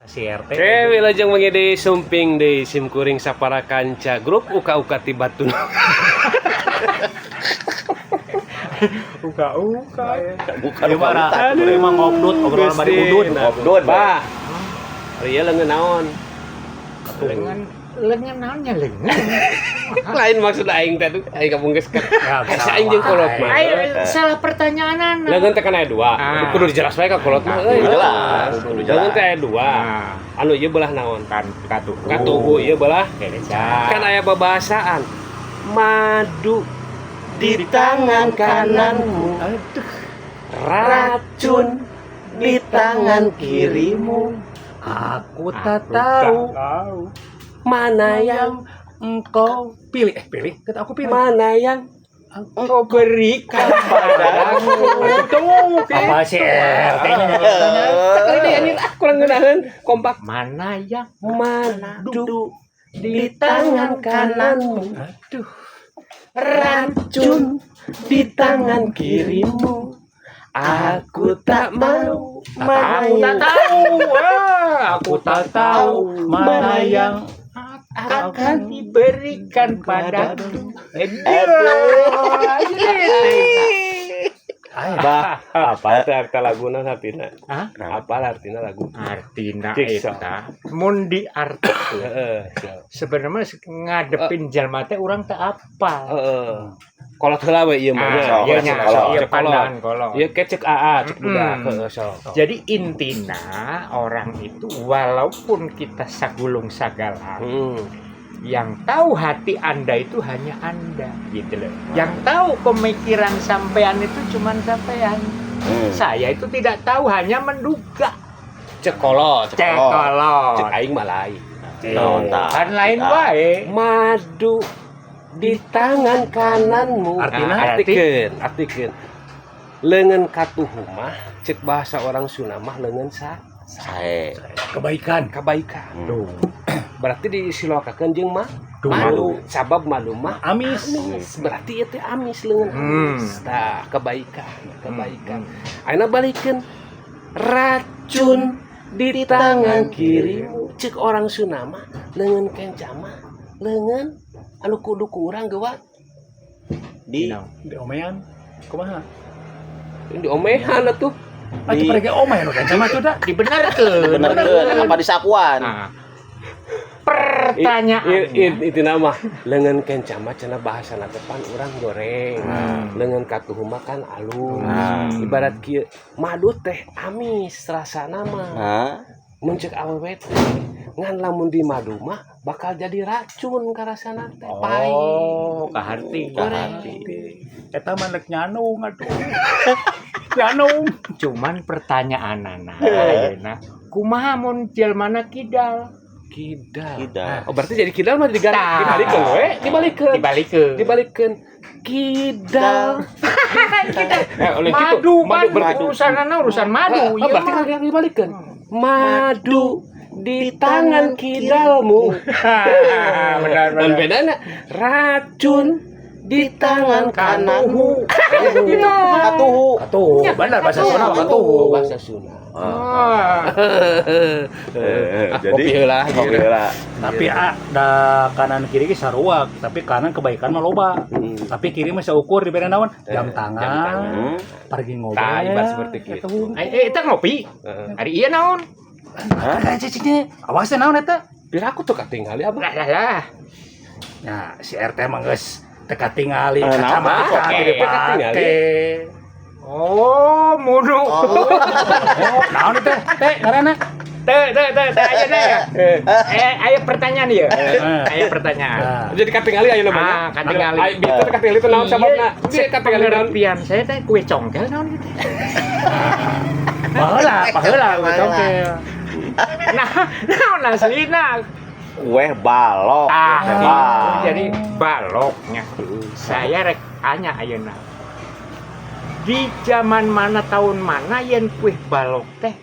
Si RT. Oke, wilujeng wengi deui, sumping deui sim kuring sapara kanca grup uka-uka ti Batu. Uka-uka. Bukan. Ieu mah Uka-uka. ieu mah ngobdut, obrolan bari udud. Ngobdut. Bah. Ieu leungeun naon? Lengan lengan naonnya lengan. Lain maksud aing teh tuh, aing kabungkes kan. Ya, Asa aing jeung kolot mah. Ayo, salah pertanyaan anak. Leungeun teh kan aya dua. Ah. Kudu dijelas wae ka kolot mah euy. Kudu jelas, kudu jelas. Leungeun teh aya dua. Ah, Anu ieu belah naon? kan katuhu. Katuhu ieu belah. Kenca. Kan aya babahasaan. Madu di tangan kananmu. Aduh. Racun di tangan kirimu. Aku tak tahu tahu. Mana yang engkau pilih. Eh, pilih. Kata aku pilih. Mana yang Engkau berikan padaku. Tuh, Apa sih RT nya? Sekali deh anjir, ah kurang ngeunaheun kompak. Mana yang Madu di tangan kananmu, Aduh. Racun di tangan kirimu. Aku tak mau mana Aku tak yang tahu. Ah, Aku tak tahu mana yang akan diberikan padaku. Bah, apa teh arti laguna artina? Hah? Apa artina lagu? Artina Ciksa. eta mun diartikeun Heeh, siap. sebenarnya ngadepin jalma teh urang teh apal. Heeh. Kolot heula we ieu mah nya. Ah, iya nya, Kolot. iya Cek kolot. pandangan kolot. Ieu ke cek AA, cek budak, heeh sok. Jadi intina orang itu walaupun kita sagulung sagala, yang tahu hati Anda itu hanya Anda gitu loh. Yang tahu pemikiran sampean itu cuman sampean. Saya itu tidak tahu, hanya menduga. Cek kolot, Cek kolot. Cek aing mah lain. Naon tah? Kan lain wae. Madu di tangan kananmu. Artina? Nah, artikeun, artikeun. Leungeun katuhu mah cek bahasa orang Sunda mah leungeun sa Sae. Kebaikan. Kabaikan. Duh. Berarti disilokakeun jeung mah Duh. madu. Sabab madu mah Amis. amis. Berarti itu amis leungeun amis. Tah, kebaikan, kebaikan. Ayeuna balikeun racun di tangan kirimu. Cek orang Sunda mah leungeun kenca mah leungeun anu kudu ku urang gewa Di Di omean. Kumaha? Di omehan atuh. Ah, itu mereka omean nu kenca mah tuh da. Dibenarkeun. Benerkeun apa disakuan? Nah. Pertanyaannya. Itu nama leungeun kenca mah cenah bahasana teh pan urang goreng. Leungeun katuhu mah kan alus. Ibarat kieu madu teh amis rasana mah. Hah? Mun cek awewe teh ngan lamun di madu mah bakal jadi racun karasana teh pahit. Oh, kaharti. Goreng. Eta mah rek nyanung atuh. Nyanung. Cuman pertanyaan anak ayeuna, kumaha mun jelmana kidal? Kidal. Kidal. Oh, berarti jadi kidal mah diganti Tah. dibalikeun we, dibalikeun. Dibalikeun. Dibalikeun. Kidal. Eh, oleh gitu. Madu kan Madu berarti urusanana urusan madu. Ah, Ieu berarti mah. kan dibalikeun. Madu di tangan kidalmu. Benar Dan benar. bedana racun di tangan kananmu. Katuhu. Katuhu, benar bahasa Sunda mah katuhu. Oh, bahasa Sunda. Ah. Jadi Kopi heula. Kopi heula. Tapi ah, da kanan kiri ge sarua, tapi kanan kebaikan mah loba. Tapi kiri mah saukur dibere naon? Jam tangan, Jam tangan. Pergi ngobrol. Tah, ibarat seperti gitu. Eh, eta ngopi. Heeh. Ari ieu naon? Hah? Cicingnya, awas teh naon eta? Pira aku tuh katingali abah. Lah lah lah. Nah, si RT mah geus teu katingali Eh, naon, kacamata oke. teu dipake. Oh, munu. Oh, naon teh? Teh ngaranna? Teh teh teh teh aya teh. Eh, aya pertanyaan ieu. Aya pertanyaan. Nah, Jadi katingali aya namanya. Ah, katingali. Ai bieu teh katingali teh naon sababna? Bieu katingali naon? Pengertian saya teh kue congkel naon gitu. Baheula, Baheula kue congkel. Nah, naon aslina? Kue balok. Ah, Kue balok. jadi baloknya. Saya rek tanya ayeuna. Di zaman mana tahun mana yen kue balok teh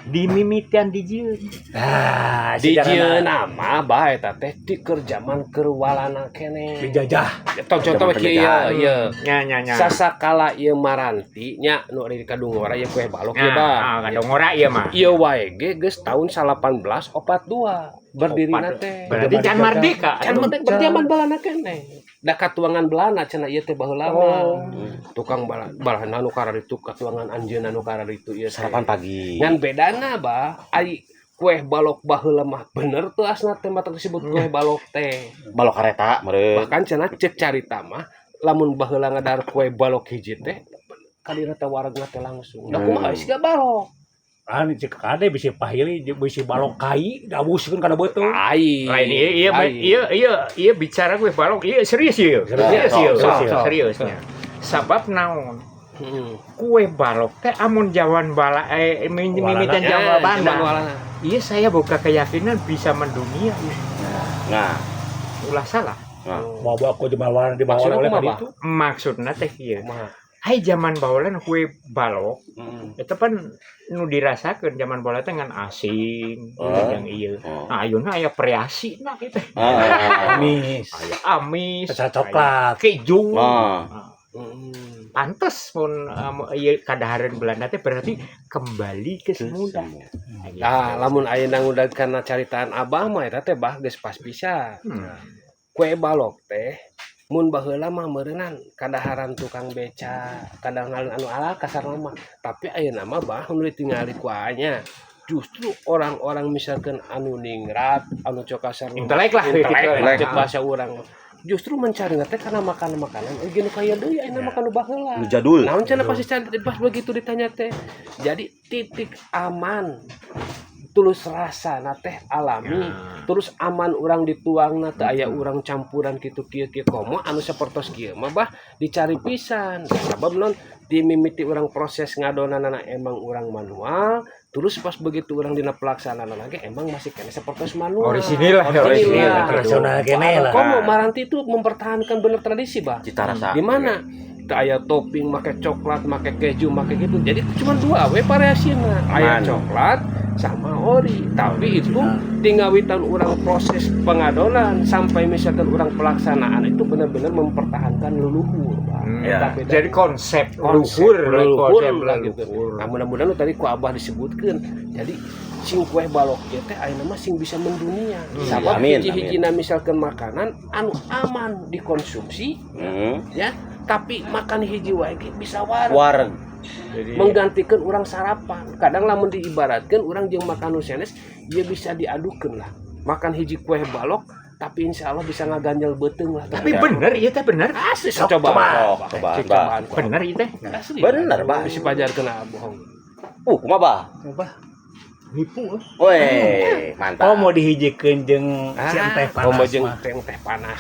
Dimimitian dijieun. Nah, Dijieun nama bah eta teh ti keur zaman keur Walanda keneh. Dijajah. Tong contoh Zaman kieu ieu penjajahan. ieu. Nya nya nya. Sasakala ieu maranti nya nu ari di Kadungora ieu kue balok ieu Nah, bah. ah, Kadungora ieu mah. Ieu wae ge geus tahun 1842 berdiri teh. Berarti can merdeka. Can merdeka berarti zaman Belanda keneh. Da katuangan Belanda cenah ieu teh baheula mah. Oh. Tukang Balanda nu kararitu katuangan anjeunna nu kararitu ieu teh. Sarapan pagi. Ngan bedana bah ai kue balok baheula mah bener tuh asna teh mah disebut kue balok teh. Balok kareta meureun. Bahkan cenah cek carita mah lamun baheula ngadahar kue balok hiji teh kadina teh waregna teh langsung. Da kumaha siga balok. Ah, cek kade bisi pahili bisi balok kai dabuskeun kana beuteung. Ai. Lain iya iya Ai. iya iya iya bicara gue balok iya serius iya Serius, serius iya serius. seriusnya. Sabab naon? Heeh. Kue balok teh amun jawan bala mimitan Eh, Jawa zaman Banda. Walanda. Iya saya buka keyakinan bisa mendunia. Nah, Ulah salah. nah. Mau bawa aku zaman Walanda dibawa Maksudna oleh kumaha, ka Bah? ditu. Maksudna teh kieu. Kumaha? Hai zaman baheula kue balok Hmm. itu pan nu dirasakeun zaman baheula teh ngan asin Oh. yang ieu. Oh. Nah, ayeuna aya kreasi nah gitu. Ah. Amis. Aya amis, Pecah coklat. aya keju. Ah. Heeh. Pantes mun ieu kadahareun Belanda teh berarti kembali ke semula. Nah, lamun ayeuna ngudag kana caritaan abah mah eta teh bah geus pas pisan. Kue balok teh mun baheula mah meureunan kadaharan tukang beca, kadaharan anu ala kasarna mah. Tapi ayeuna mah bah nu ditingali ku anya justru orang-orang misalkan anu ningrat, anu cok kasar Intelek lah, intelek gitu. lah cek bahasa urang mah. Justru mencari teh karena makanan-makanan euy nu kaya deui ayeuna makan nu baheula. Nu jadul. Naon cenah pasti can pas begitu ditanya teh. Jadi titik aman tulus rasa na teh alami terus aman urang dituang na teh aya urang campuran kitu kieu kieu komo anu sapertos kieu mah bah dicari pisan sabab non dimimiti urang proses ngadonanana emang urang manual terus pas begitu urang dina pelaksanaan lagi emang masih kena sapertos manual. Orisinil lah, orisinil orisinil. lah. Tradisional kene lah. Komo maranti itu mempertahankan bener tradisi bah Cita rasa. di mana teu aya topping make coklat make keju make gitu jadi cuma dua we variasina aya Man. coklat sama ori tapi itu tinggawitan urang proses pengadonan sampai misalkan urang pelaksanaan itu benar-benar mempertahankan leluhur Pak. Ya. Eta beda. Jadi konsep Konsep luhur, leluhur konsep lah gitu. leluhur. Nah, mudah-mudahan nu tadi ku abah disebutkeun. Jadi sing kue balok ieu teh ayeuna mah sing bisa mendunia. Sabab Amin, hiji-hijina misalkan makanan anu aman dikonsumsi ya, tapi makan hiji wae ge bisa wareg. Wareg. Jadi Menggantikan orang sarapan. Kadang lamun diibaratkan orang jeung makan nu sanes ya bisa diadukeun lah. Makan hiji kue balok tapi insya Allah bisa ngaganjel beuteung lah. tapi bener ieu teh bener. Asli Sok, coba. coba. Sok, coba, Cobaan. Bener ieu teh. Asli. Bener, Bah. Bisi pajarkeun ah, bohong. Kumaha bah? Bah. Nipu. Weh, mantap. Oh mau dihijikeun jeung si teh panas Oh, mau jeung mah. teh teh panas.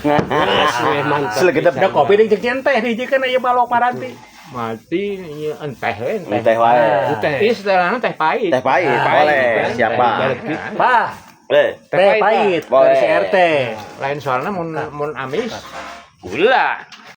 Asli mantap. Selegedep Da kopi jeung jeung teh dihijikeun aya balok maranti. Mati ieu enteh we, enteh. Teh wae. Teh. Ieu setelahna teh pahit. Teh pahit, Pahit, boleh. kan? Siapa? Bah, Eh, teh pahit Boleh. dari si RT. Lain soalnya mun mun amis gula.